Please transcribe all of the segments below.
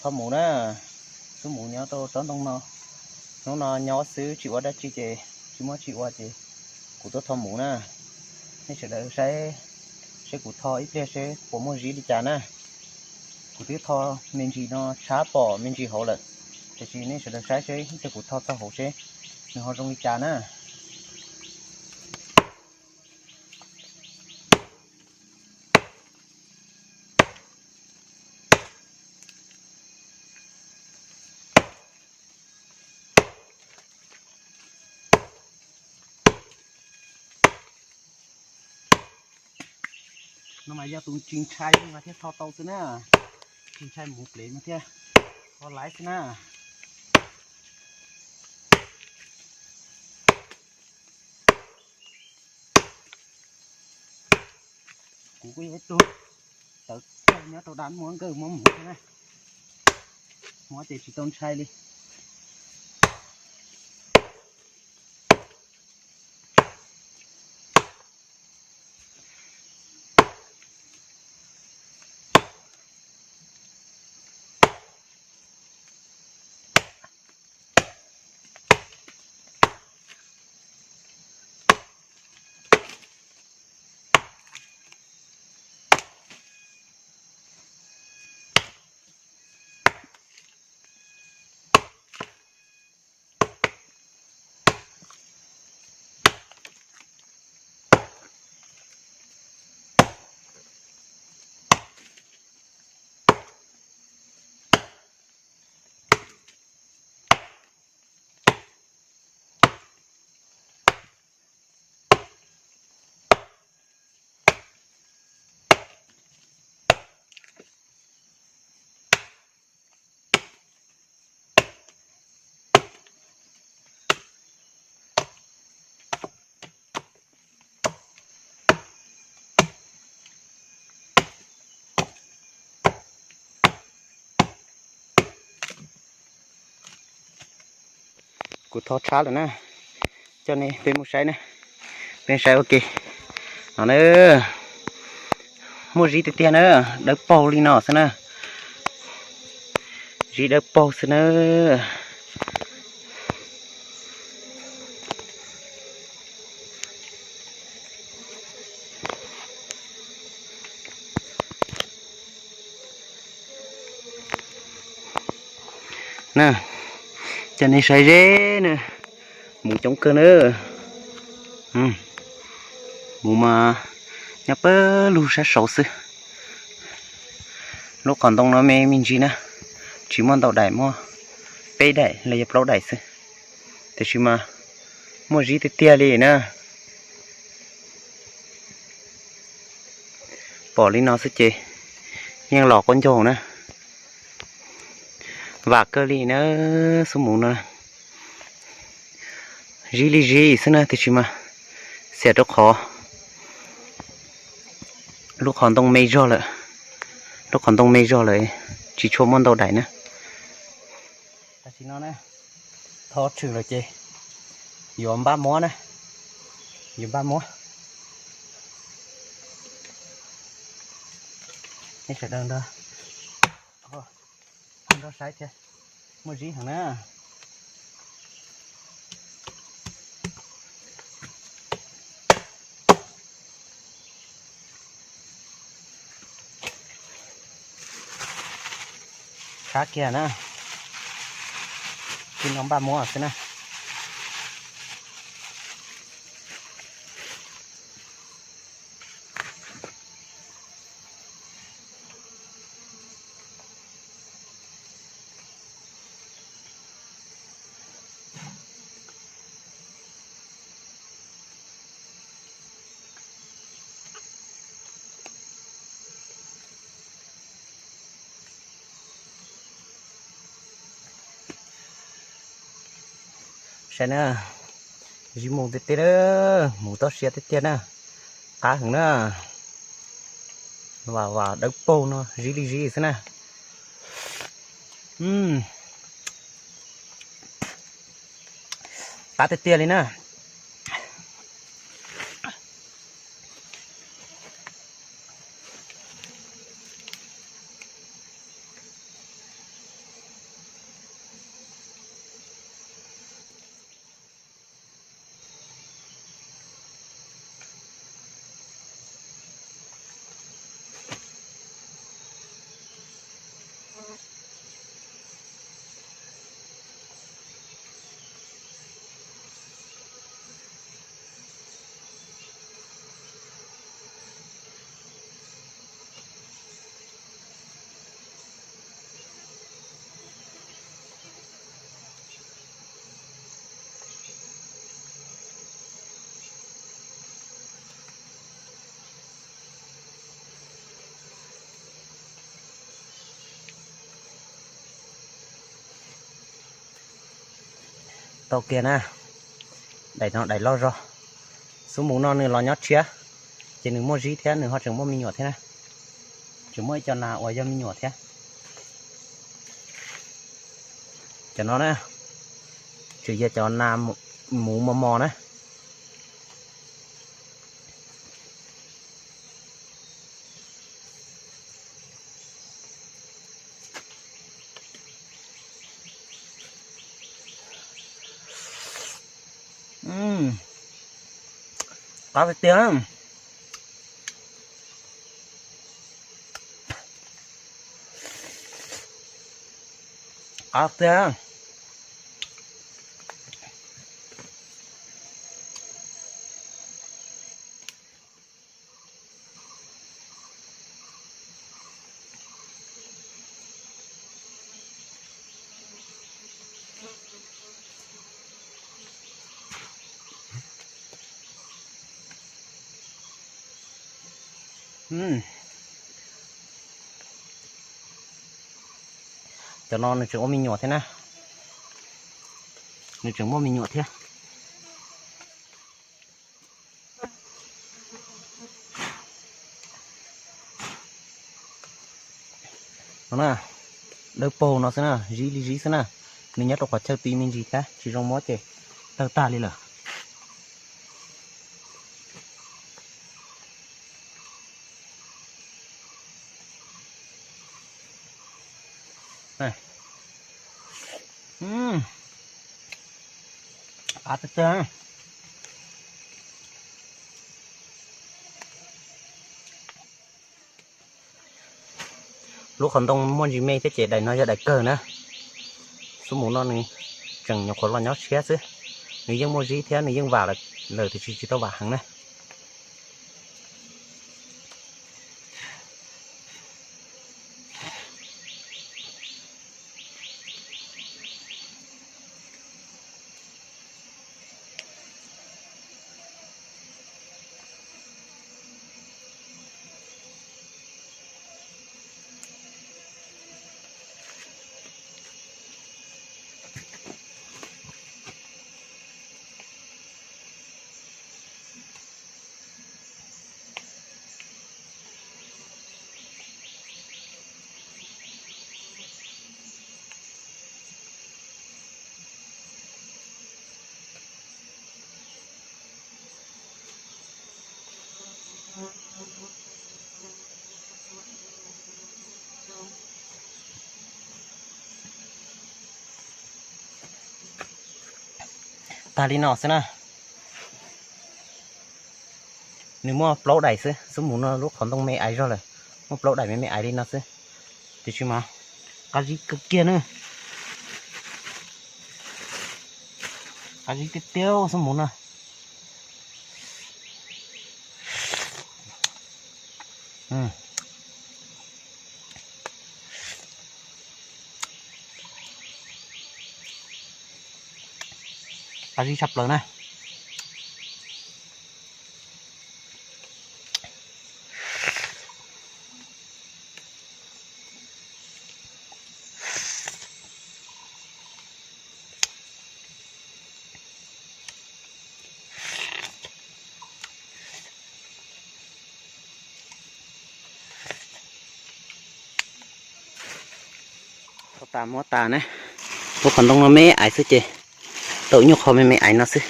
Tho mus na, xub mus nyob rau tsob ntoo no. Hnub no nyob xwb tsis ua dab tsi ces tsis muaj tsis ua ces kuv tuaj tho mus na. Nej sawv daws saib seb kuv tho ib pliag seb puas muaj zib li cas na. Kuv twb tho me ntsis no tshab pom me ntsis hauv lawm, tiam sis nej sawv daws saib seb ib pliag kuv tho txog hauv seb nws ho zoo li cas na. No mas yog tus tsis ntshai mas thiaj tho tau xwb na. Tsis ntshai mus plev mas thiaj tho laiv xwb na. Kuv kuj yog ib tug tawv nyob rau dab muab nkawj muab mus xwb na. Muab ces tsis tau ntshai li. Kuv tho tshab lawm na, coj nej peb mus saib na, peb saib ua ke no na. Muaj zib tiag tiag na, dawb paug li no xwb na. Zib dawb paug xwb na. Na, coj nej saib ze na, mus coob kawg na. Mus mas nyob pawg lug sab saud xwb. Lub qhov ntoo no me me ntsis na, tsis muaj ntau daim, muaj peb daim los yog plaub daim xwb, tiam sis mas muaj zib tiag tiag li na. Pom li no xwb ces yeej los quab ncaug na. Vam kawg li na, xub mus no zib li zib xwb na, tiam sis mas xiam rau qhov lub qhov ntoo me zog lawm, lub qhov ntoo me zog lawm tsis tshua muaj ntau daim na. Tam sim no na, tho tshwm lawm ces yuav npaj muab na, yuav npaj muab. Nej sawv daws nrog saib thiab, muaj zib heev na. Tshab kiag na, tsis no npaj muab xwb na. Saib na, zib mus tiag tiag na, mus toj siab tiag tiag na, qab heev na. Vam vam dawb paug no zib li zib xwb na. Qab tiag tiag li na. Tau kiag na, daim no daim loj zog. Xub mus no nws los nyob tshiab, ces nws muaj zib thiab nws ho tseem muaj me nyuam thiab na. Tseem muaj ib co nas uas yog me nyuam thiab. Cov no na, tseem yog cov nas muv mos mos na. Qab tiag tiag. Qab tiag. Cov no nws tseem ua me nyuam thiab na. Nws tseem muaj me nyuam thiab. No na, dawb paug no xwb na, zib li zib xwb na. Nws nyob rau qhov chaw ti me ntsis thiab, tsis zoo muab ces tawg tag li lawm. Qab tiag tiag. Lub qhov ntoo muaj ntsis me thiab ces daim no yog daim kawg na. Xub mus no nws tseem nyuam qhuav los nyob tshiab xwb. Nws yeej muaj zib thiab nws yeej vam lawm tiam sis tsis tau vam heev na. Tag li no xwb na. Nws muaj plaub daim xwb, xub mus no lub qhov ntoo me aiv zog lawm, muaj plaub daim me me aiv li no xwb. Tiam sis mas qab zib kawg kiag na. Qab zib tiag tiag xub mus no. Qab zib tshaj plaws na. Tau tas muab tas na. Lub qhov ntoo no me aiv xwb ces tau nyuag qho me me aiv no xwb.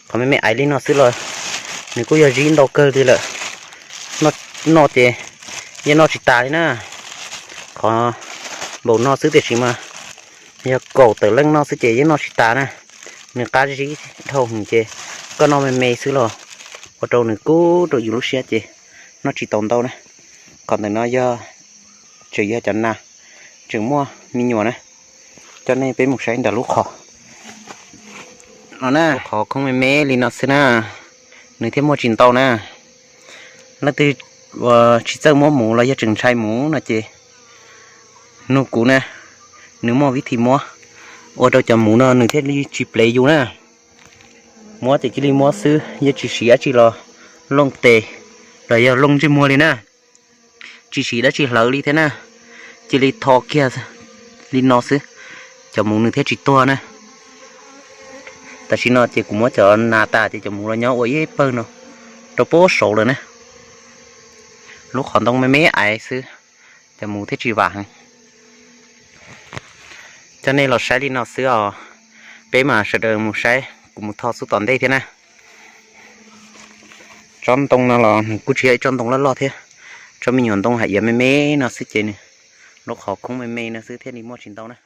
Qhov me me aiv li no xwb los nws kuj yog zib ntau kawg li lawm. Noj ces yeej noj tsis tas li na. Qhov npaum no xwb tiam sis mas yog kaum tawm leej noj xwb ces yeej noj tsis tas na. Nws qab zib dhau hwv ces koj noj me me xwb los ua rau nws kub rau yus lub siab ces noj tsis tau ntau na. Qhov ntawm no yog tseem yog cov nas tseem muaj me nyuam na. Coj nej peb mus saib ntawm lub qhov no na, qhov khoob me me li no xwb na, nws thiaj muaj tsis ntau na. Leej twg uas tsis txawj muab mus los yog tseem ntshai mus no ces nug kuv na, nws muaj vib thi muab ua rau cov mus no nws thiaj li tsis plev yus na. Muab ces cia li muab xwb, yeej tsis siv dab tsi los looj tes los yog looj ntsej muag li na. Tsis siv dab tsi hlawv li thiab na, cia li tho kiag li no xwb, cov mus nws thiaj tsis tuag na. Tam sim no ces kuv muab cov nas tas ces cov mus los nyob ua ib pawg no rau puag saud lawm na. Lub qhov ntoo me me aiv xwb, cov mus thiaj tsis vam heev. Coj nej los saib li no xwb os, peb mam sawv daws mus saib kuv mus tho xub tom ntej thiab na. Tsob ntoo no los kuj tsis yog ib tsob ntoo loj loj thiab, tsob me nyuam ntoo hais iav me me no xwb ces nws lub qhov khoob me me no xwb thiaj li muaj tsis ntau na.